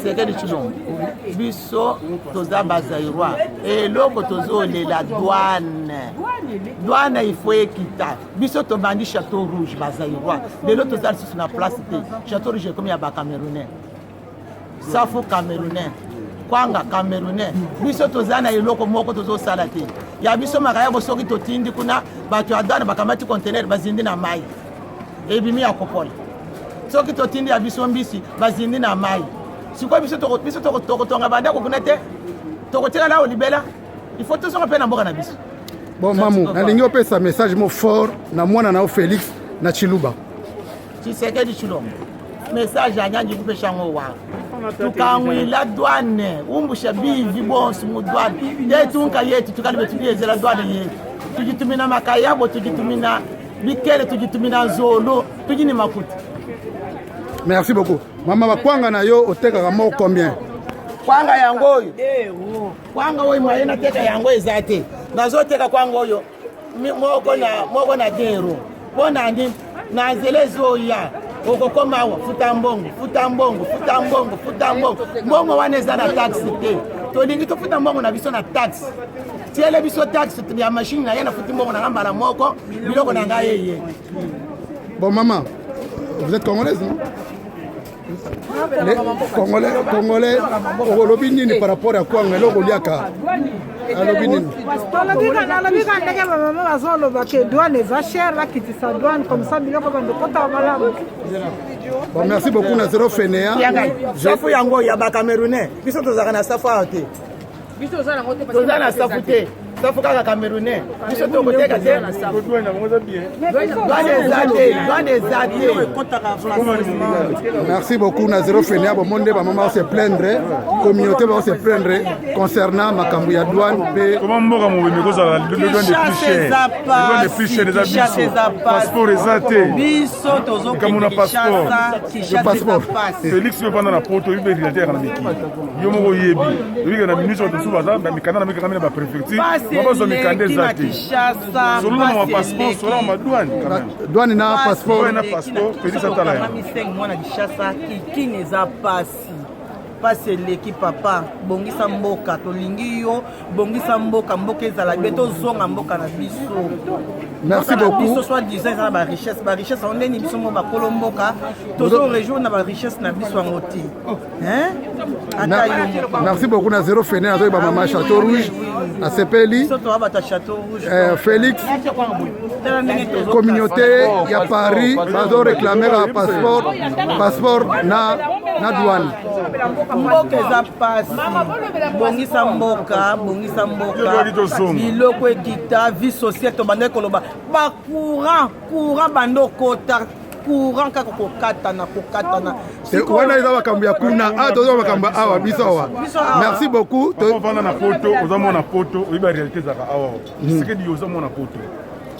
Tshisekedi Tshilombo, biso toza bazaïrois, eloko tozolela douane, douane il faut ekita. Biso tobandi Chateau Rouge bazaïrois, lelo toza lisusu na place te. Chateau Rouge ekomi ya bacamerounais, safu camerounais, kwanga camerounais. Biso toza na eloko moko tozosala te ya biso makayabo. Soki totindi kuna, bato ya douane bakamati conteneur, bazindi na mai, ebimi ya kopola. Soki totindi ya biso mbisi, bazindi na mai. Sikoyo biso tokotonga bandako kuna te, tokotikala awo libela. Il faut tozonga mpe na mboka na biso. Bon, mamu, nalingi opesa message mo fort na mwana na yo Félix na Chiluba. Tshisekedi Tshilombo, message anyangi kupesha yango wa tukangwila douane, umbusha bivi bonso mu douane te. Tunka yetu tukali betu biezela douane yetu, tujitumina makayabo, tujitumina bikele, tujitumina nzolo, tujini makuta. Merci beaucoup, mama. Bakwanga na yo otekaka moko combien? Kwanga yango oyo, kwanga oyo moye nateka yango eza te. Nazoteka kwanga oyo moko na moko na 2 euro. Mpo na nini? Na nzela ezoya, okokoma awa, futa mbongo, futa mbongo, futa mbongo, futa mbongo. Mbongo wana eza na taxe te. Tolingi tofuta mbongo na biso na taxe. Tiele biso taxe ya machine na ye, nafuti mbongo na nga mbala moko, biloko na ngai eye. Bon, maman, vous êtes congolaise, non? Les Congolais, Congolais, olobi nini par rapport à kwanga, eloko oliaka, alobi nini? Nalobi ka ndenge bamama bazoloba ke douane eza cher, bakitisa douane, comme ça biloko bando kota malamu. Bon, merci beaucoup na zéro fainéant. Safu yango ya bacamerounais, biso tozalaka na safu awa te. Toza na safu te, safu kaka camerounais. Biso tokoteka te, douane eza te, douane eza te. Merci beaucoup na zéro fainéant. Bomoni nde bamama se plaindre, communauté bao se plaindre concernant makambo ya douane mpe. Comment mboka mobimba ekozala le douane de plus cher, le douane de plus cher eza biso, passeport eza te? Biso Likambo na passeport. Passeport. Félix, oyo vanda na poto, oyebi réalité yaka na mikili, yo moko oyebi. Oyebika na minute bato mosusu baza mikanda na mikangami na bapréfecture, ma bazwa mikanda eza te. Solola ma passeport, solola ma douane quand même. Douane na passeport. Douane na passeport, Félix atala yango. Mwana Kinshasa, kikini eza pasi, pasi eleki. Papa, bongisa mboka, tolingi yo, bongisa mboka, mboka ezala bien, tozonga mboka na biso. Merci beaucoup. Biso soit disant eza na barichesse, barichesse yango ndeni biso mo bakolo mboka tozo rejoindre na barichesse na biso yango te, ata yo moko. Merci beaucoup na zéro fainéant. Azoyeba mama Château Rouge asepeli. Biso toza bato ya Château Rouge. Félix, Tala ndenge tozo communauté ya Paris bazoréclamer ya passeport, passeport na douane. Mboka eza pasi, bongisa mboka, bongisa mboka, biloko ekita, vie sociale. Tobandaki koloba bacourant, courant bando okota, courant kaka kokatana, kokatana. Wana eza makambo ya kuna, awa toza makambo awa, biso awa. Merci beaucoup. Ovanda na poto, oza mwana poto, oyebi baréalité ezalaka awa. Tshisekedi, oza mwana poto,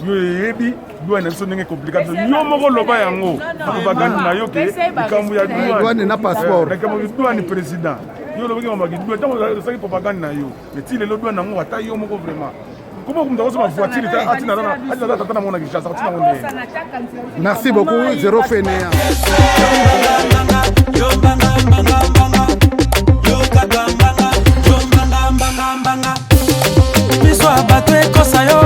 yo oyebi douane na biso ndenge compliqué. Biso yo moko loba yango na propagande na yo ke likambo ya douane na passeport. Likambo ya douane, président, yo olobaki mamaki douane ntango osalaki propagande na yo, mais ti lelo douane yango ata yo moko vraiment, comment moto akosoma voiture atina aza tata na mona Kinshasa, atina ngo ndenge? Merci beaucoup, zéro fainéant. Yo mbanga mbanga mbanga, yo kaka mbanga, yo mbanga mbanga mbanga. Miso ya bato ekosa yo.